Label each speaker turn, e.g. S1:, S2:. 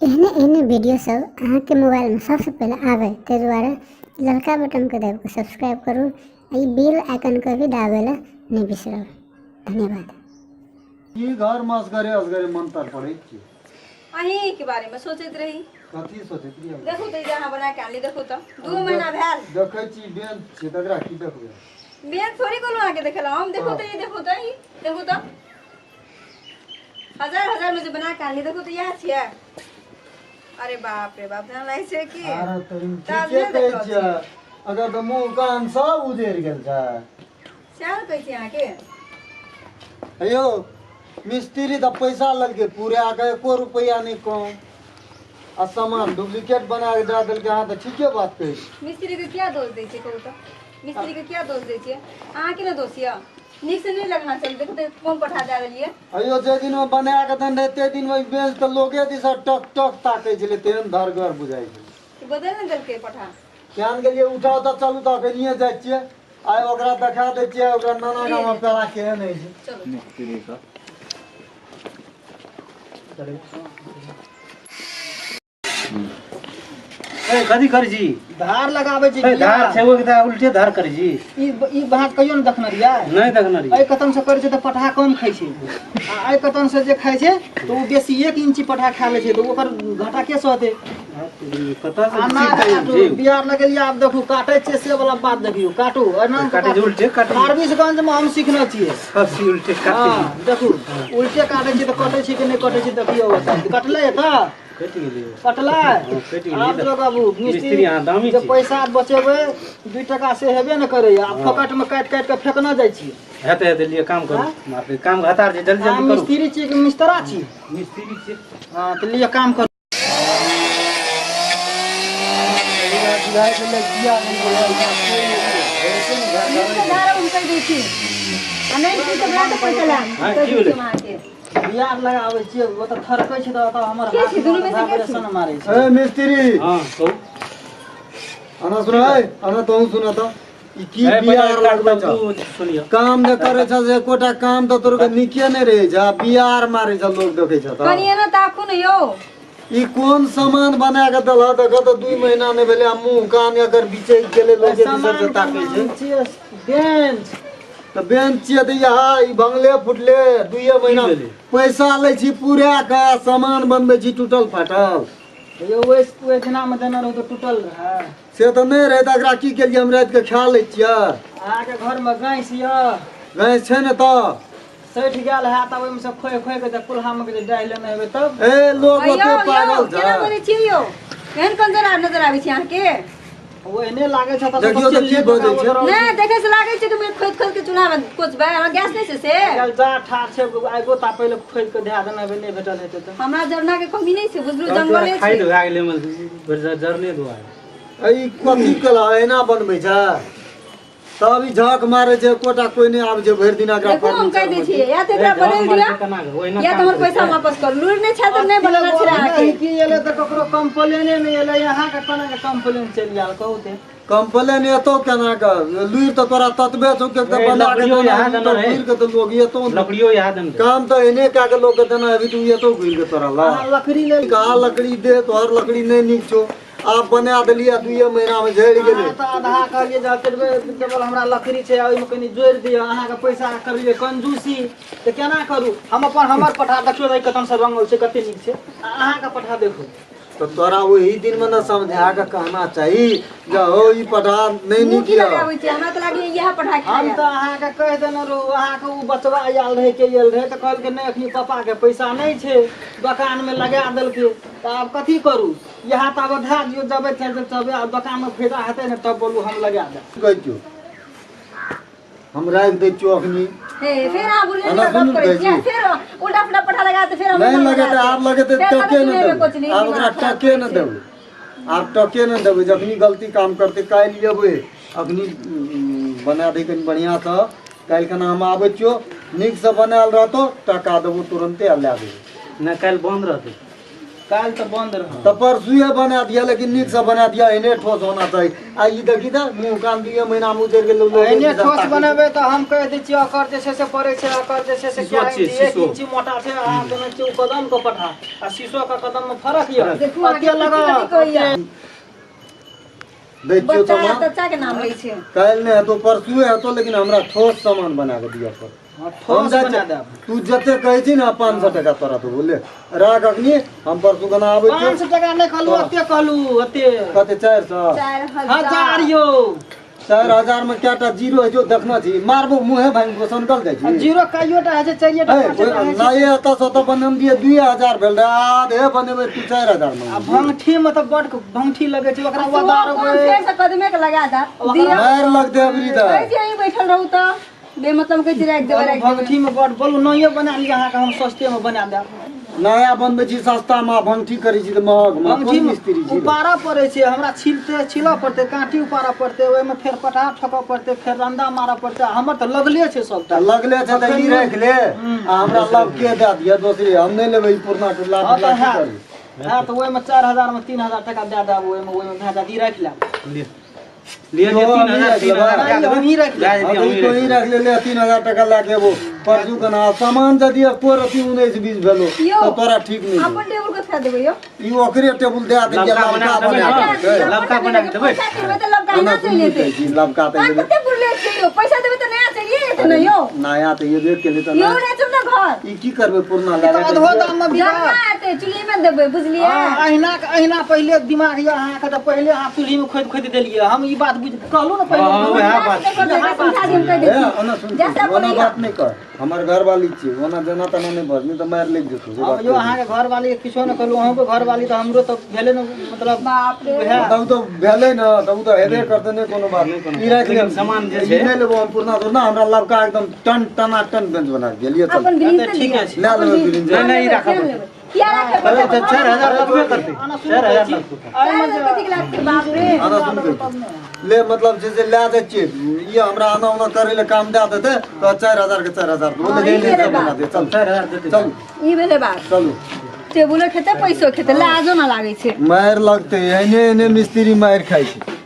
S1: एहने एहने वीडियो सब अहाँके मोबाइलमे सबसँ पहिले आबै ताहि दुआरे ललका बटनके दाबि कऽ सब्सक्राइब करू आ ई बेल आइकनके भी दाबै लए नहि बिसरब। धन्यवाद।
S2: की घर मे असगरे असगरे मंत्र पढ़ै छी?
S3: अहीं के बारे में सोचैत रही।
S2: कथी सोचैत रही?
S3: देखू तऽ ई जे अहाँ बना के आनली, देखू तऽ 2 महीना भेल।
S2: देखै छी बेंच छै तकरा की देखबै?
S3: बेंच थोड़ी कहलहुँ अहाँके देखै लए, हम देखू तऽ ई, देखू तऽ ई, देखू तऽ हजार हजार में जे बना के आनली, देखू तऽ इएह छियै। अरे बाप रे बाप, ध्यान लागै छै कि
S2: आर तऽ ई
S3: ताज
S2: ठीके
S3: नहि
S2: कहै
S3: देख रहल
S2: छियै।
S3: छी।
S2: अगर तऽ मुँह कान सब उजरि गेल छै।
S3: सएह ने कहै छी अहाँके।
S2: यौ मिस्त्री तऽ पैसा लेलकै पूरा के एको रुपैआ नहि कम, आ सामान डुप्लीकेट बना के दए देलकै। अहाँ तऽ ठीके बात कहै छी।
S3: मिस्त्री के किया दोष दै छियै कहू तऽ? मिस्त्री के किया दोष दै छियै? अहाँके ने दोष यऽ, नीक से नहि लगना चाही। देखू तऽ कोन पठा दए देलियै।
S2: अयो जे दिन मे बना के देने रहै ताहि दिन मे बेंच तऽ लोगे दिस टक टक ताकै छलै, तेहन धरगर बुझाइ छलै।
S3: बदलि ने देलकै पठा।
S2: केहन गेलियै? उठाउ तऽ चलू तऽ अखनिये जाइ छियै, आइ ओकरा देखा दै छियै, ओकरा नाना गाममे पेड़ा केहन होइ छै।
S3: चलू
S4: मिस्त्री का ए कथी करै छी?
S5: धार लगाबै छी।
S4: ए धार छै ओके तऽ उल्टे धार करै छी।
S5: ई ई भात कहियो ने देखने रहियै?
S4: नहि देखने रहियै।
S5: एहि कतन से करै छै तऽ पटहा कम खाइ छै, आ एहि कतन से जे खाइ छै तऽ ओ बेसी 1 इंची पटहा खा लै छै, तऽ ओकर घाटा के सहतै?
S4: कतऽ से
S5: आना
S4: सीखै
S5: काटू,
S4: छी?
S5: बिहार लगेलियै, आब देखू काटै छियै से वाला बात। देखियौ काटू एना
S4: काटै छै उल्टे काटै।
S5: फारबिसगंज मे हम सीखने छियै
S4: सब चीज उल्टे काटै।
S5: हँ देखू उल्टे काटै छियै तऽ कटै छै कि नहि कटै छै देखियौ। कटलै तऽ
S4: कटि गेलै,
S5: कटलै।
S4: कटि गेलै।
S5: आब लगाबू
S4: मिस्त्री अहाँ दामी
S5: जे
S4: छी।
S5: पैसा बचेबै 2 टका से हेबे ने करैया, आ फोकट मे काटि काटि के फेकने जाइ छियै।
S4: हेतै हेतै, लिए काम करू, मारतै काम घातार छै, जल्दी
S5: अहाँ
S4: जल्दी करू।
S5: मिस्त्री छियै कि मिस्त्रा छी?
S4: मिस्त्री छी।
S5: हँ तऽ लिअ काम करू।
S3: नीक से धार हम कहि दै छी, आ नहि ठीक से बना तऽ पैसा लायब।
S4: हँ,
S3: कहि
S4: की
S3: दै छी
S4: भेलै?
S3: हम अहाँके।
S5: बियार लगाबै छियै, ओ तऽ थरकै छै तऽ ओतऽ हमर
S3: के
S5: हाथ
S3: छी? दुनू में से के छी?
S5: वाइब्रेशन मारै छै।
S2: ए मिस्त्री।
S4: हँ कहू।
S2: अना सुन, अना तोहूँ सुन तऽ ई की
S4: ए, पहिले
S2: बियार
S4: काट
S2: लगबै
S4: तब
S2: छौ?
S4: तू सुनियो।
S2: काम जे करै छ से एकोटा काम तऽ तोर के नीके नहि रहै छै, आ बियार मारै छ लोग देखै छ तऽ।
S3: कनि एना ताकू ने यौ।
S2: ई कोन सामान बना के देलह? देख तऽ 2 महीना नहि भेलै आ मुँह कान एकर बिचैक गेलै, लोग जे दिस से ताकै छै।
S5: छियै बेंच
S2: तऽ बेंच छियै तऽ इएह ई भंगले फुटले 2 महीना।
S4: भेलै?
S2: पैसा लै छी पूरा के सामान बनबै छी टूटल फाटल।
S5: यौ ओहि दिना मे देने रहू तऽ टूटल रहै
S2: से तऽ नहि रहै, तऽ एकरा की केलियै? हम राति के खा लै छियै।
S5: अहाँके घर मे गैस यऽ?
S2: गैस छै ने तऽ
S5: सठि गेल हैत, आब ओहिमे से खोइ खोइ के जे कुल्हा मे के जे डाहि लेने हेबै तब।
S2: ए लोग
S3: यौ
S2: ओते
S3: यौ
S2: पागल
S3: केना
S2: छै?
S3: बजै छियै यौ? केहन कंजर नजर आबै छै अहाँके?
S5: ओ एहने लागै छै तऽ
S2: देखियौ तऽ की बजै छै।
S3: नहि देखै से लागै छै कि खोदि खोदि के चूल्हा मे कोचबै। अहाँ गैस नहि छै से?
S5: जा ठाढ़ छै, आगो तापै लए खोदि के धए देने हेबै, नहि भेटल हेतै तऽ।
S3: हमरा जरना के कमी नहि छै, बुझलू? जंगले
S4: खाइ
S3: छै।
S4: धोआ गेलै, जरने धोआ।
S2: ई कथी केलह? एना बनबै छै तब ई झक मारै छै, एकोटा कोइ नहि आबै छै भरि दिन एकरा।
S3: देखू हम कहि दै छियै, या तऽ एकरा बदलि दिअ या तऽ हमर पैसा वापस करू। लूरि नहि छै तऽ नहि बनना छै अहाँके।
S5: की एलै तऽ ककरो कंप्लेने नहि एलै, अहाँके केना के कंप्लेन चलि आयल कहू ते?
S2: कंप्लेन एतौ केना के? लुरि तऽ तोरा ततबे छौ के
S4: ए,
S2: बना के
S4: लकड़ियो
S2: देना
S4: यहाँ
S2: हेबी
S4: देना
S2: तऽ
S4: है।
S2: घुरि के तऽ लोग एतौ ने।
S4: लकड़ियो यहाँ देने रहै।
S2: काम तऽ एहने कए के लोग के देना हेबी तू, एतौ घुरि के तोरा ला।
S5: अहाँ लकड़ी लेल
S2: कहाँ लकड़ी दे? तोहर लकड़ी नहि नीक छौ, आब बना देलियै 2 महीना मे झड़ि गेलै।
S5: अहाँ तऽ आधा कहलियै जे एतबे टेबल हमरा लकड़ी छै, ओहिमे कनि जोड़ि दिअ, अहाँके पैसा करलियै कंजूसी तऽ केना करू हम अपन? हमर पठा देखियौ तऽ कतन से रंगल छै, कते नीक छै, आ अहाँके पठा देखू।
S2: तऽ तोरा ओही दिन मे ने समझा के कहना चाही जे हौ ई पठा नहि
S3: मुँह
S2: नीक
S3: की
S2: यऽ।
S3: लगाबै छियै? हमरा तऽ लागैए इएह पठा
S5: हम
S3: खाय।
S5: तऽ अहाँके कहि देने रहू, अहाँके ओ बचबा आयल रहै के आयल रहै तऽ कहलकै नहि एखनी पापाके पैसा नहि छै, दोकानमे लगा देलकै, तऽ आब कथी करू? इएह तऽ आब धए दियौ, जबै चलबै, आब दोकानमे फायदा हेतै ने तब बोलू, हम लगा देब।
S2: कहै छियौ हम राखि दै छियौ अखनी।
S3: हे फेर अहाँ बुढ़िया
S2: एना
S3: जकाँ गप
S2: सुनू
S3: करै
S2: कहै
S3: छियै।
S2: छी।
S3: फेर उल्टा पुल्टा पठा लगा तऽ फेर हम
S2: नहि
S3: एना
S2: लगेतै,
S3: लगा
S2: आब लगेतै
S3: फेर
S2: टके
S3: कहबै
S2: नहि
S3: चूल्हेमे
S2: देबै।
S3: कोचली,
S2: आब ओकरा
S3: दिमाग खराब
S2: टके नहि
S3: करै छै।
S2: देबै, आब टके नहि देबै। जखनी गलती काम करतै काल्हि एबै, अखनी बना दे कनि बढ़िआँसँ, काल्हि खना हम आबै छियौ, नीकसँ बनायल रहतौ, टका देबौ तुरन्ते आ लए देबौ।
S4: नहि काल्हि बन्द रहतै।
S5: काल्हि तऽ बंद रह।
S2: तऽ परसुए बना दिया, लेकिन नीक से बना दिया, एहने ठोस होना चाही। आ ई देखी तऽ मुँह कान 2 महीना मे उजड़ गेल।
S5: एहने ठोस बनेबै तऽ हम कहि दै छियै, ओकर जे छै से पड़ै छै, ओकर जे छै से
S4: शीशो
S5: क्या
S4: छियै,
S5: इंची, एक
S4: शीशो।
S5: इंची मोटा छै। अहाँ देने छियै ओ कदम के पठा आ शीशो के कदम मे फरक यऽ।
S3: देखू अहाँके
S5: अते
S3: कथी कथी
S5: लगत
S3: कहैया।
S2: दै छियौ
S3: बच्चा
S2: सामान।
S3: तच्चा के नाम लै छै।
S2: काल्हि नहि हेतौ, परसुए हेतौ, लेकिन हमरा ठोस सामान बना कऽ दिअ पड़त।
S5: हँ,
S2: हम
S5: ठोस
S2: जाइ
S5: बना
S2: छियै।
S5: देब।
S2: तू जते कहै छी ने 500 टका तोरा देबो, ले राख। अखनी हम परसू केना आबै छियौ।
S5: 500 टका नहि कहलू, ओते कहलू ओते।
S2: कते? 400?
S3: 4000।
S5: हजार यौ।
S2: 4000 मे कएटा जीरो होइ छौ देखना छी? मारबो मुँहे भाङि कऽ सनकल जाइ
S5: आ
S2: छी।
S5: जीरो कइयोटा होइ छै, चारिएटा
S2: हे,
S5: पाँचेटा होइ छै।
S2: नये एतऽ से ओतऽ बनेने रहियै, 2000 भेल रहै, आधे बनेबै तू 4000
S5: आ
S2: मे।
S5: भंगठी मे तऽ बड भंगठी लगै छै, ओकरा
S3: कोन
S5: ओदारबै।
S3: फेर से कदमे के लगा दा दिअ।
S2: मारि लगतै अबरी तऽ।
S3: कहै छियै अहीं बैठल रहू तऽ बेमतलब कहै छी राखि देबै, राखि देबै।
S5: भंगठी मे बड बोलू, नये बना लिअ, अहाँके हम सस्ते मे बना देब।
S2: नया बनबै छी सस्ता मे, भंगठी करै छी तऽ महग मे।
S5: भंगठी
S2: कोन
S5: मे
S2: मिस्त्री छी?
S5: उपारऽ पड़ै छै हमरा, छिलते छिलऽ पड़तै, काँटी उपारऽ पड़तै, ओहिमे फेर पटा ठोकऽ पड़तै, फेर रंदा मारऽ पड़तै। हमर तऽ लगले छै सबटा।
S2: तऽ लगले छै तऽ ई राखि ले आ हमरा लबके दए दिअ, दोसरे हम नहि लेबै। ई पुरना टुटला
S5: हँ
S2: फुटला
S5: तऽ
S2: की
S5: हैत।
S2: करबै?
S5: हँ तऽ ओहिमे 4000 मे 3000 टका दए देब, ओहिमे भए जायत। ई राखि लेब।
S4: लिए लिए, 3000, 3000
S5: नहि, हम ई राखि लेब।
S4: दए
S2: हँ
S4: दिअ,
S2: तऽ ई
S4: हमही
S2: तोही
S4: राखि
S2: राखि ले, ले 3000 टका लए के एबो परसू केना। आ सामान यदि एको रति 19-20 भेलो
S3: यौ,
S2: तऽ तोरा ठीक नहि
S3: अपन टेबुल के थोड़ा देबै यौ।
S2: ई ओकरे टेबुल दए देलियै,
S4: लबका
S2: लबका
S4: बना
S2: बना
S4: देबै
S2: देलकै।
S4: लबका बना के देबै।
S3: पैसा देबै तऽ लबका
S2: ओना
S3: एना चलि
S2: सुनली
S3: जेतै।
S2: कहै छी, लबका तऽ
S3: अहाँ
S2: एबे।
S3: कते बुरले छियै यौ, पैसा देबै तऽ नया चलिए जेतै ने यौ।
S2: नया तऽ एबे केलै तऽ
S3: यौ
S2: नया।
S3: नहि चल ने घर।
S2: ई की करबै पुरना
S5: ई तऽ
S2: लगा
S5: अधो दाम मे बिका।
S3: जरना हेतै, चुल्ही मे देबै, बुझलियै?
S5: हँ, अहिना अहिना पहिले दिमाग यऽ अहाँके, तऽ पहिले अहाँ चूल्ही मे खोदि खोदि देलियै। हम ई बात बुझ कहलहुँ ने पहिले।
S4: हँ, वएह बात।
S3: देखो, देखो, समझा दियौ, कहि दै
S2: ए,
S3: छी।
S2: ओना सुन,
S3: जैसे
S2: ओना
S3: अपन
S2: बात नहि कर, हमर घरवाली छियै, ओना जेना तेना नहि बज, नहि तऽ मारि लागि जेतौ से
S5: हम
S2: बात
S5: यौ
S2: कहि।
S5: अहाँके घरवाली के किछो नहि कहलहुँ। अहूँके घरवाली तऽ हमरो तऽ भेलै ने, मतलब
S3: बाप रे।
S5: वएह।
S2: तब तऽ भेलै ने, तब तऽ हेबे करतै, नहि कोनो बात।
S4: नहि कोनो
S2: ई राखि ले।
S4: लेकिन सामान जे
S2: ई
S4: छै-
S2: नहि लेबो हम पुरना तुरना, हमरा लबका एकदम टन टना टन बेंच बना के देलियै, चल।
S3: अपन ग्रीन
S5: तऽ
S3: से
S5: ठीके
S3: लिअ।
S5: छै।
S2: लए लेबै ग्रीन।
S4: नहि, नहि, ई राखऽ पड़तै।
S3: किया राखै
S4: अरे
S3: पड़तै?
S4: तऽ 4000 लगबे करतै।
S5: आना सुनू
S4: 4000
S5: कहै छी।
S4: लगतै।
S5: एहिमे
S3: 4000 कथी के लागतै, बाप रे।
S2: आना सुन कहै छी। ले, मतलब जे लए जाइ छियै, ई हमरा आना उना करै लए काम दए देतै तऽ 4000 के 4000 देबो,
S3: हँ,
S2: लेकिन
S3: ई
S2: नीक से
S3: भेलै
S2: बना
S3: बात।
S2: दे, चल।
S4: 4000 देतै।
S2: चलू।
S3: ई भेलै बात।
S2: चलू।
S3: टेबुलो खेतै, पैसो खेतै, लाजो ना लागै छै।
S2: मारि लगतै, एहने एहने मिस्त्री मारि खाइ छै।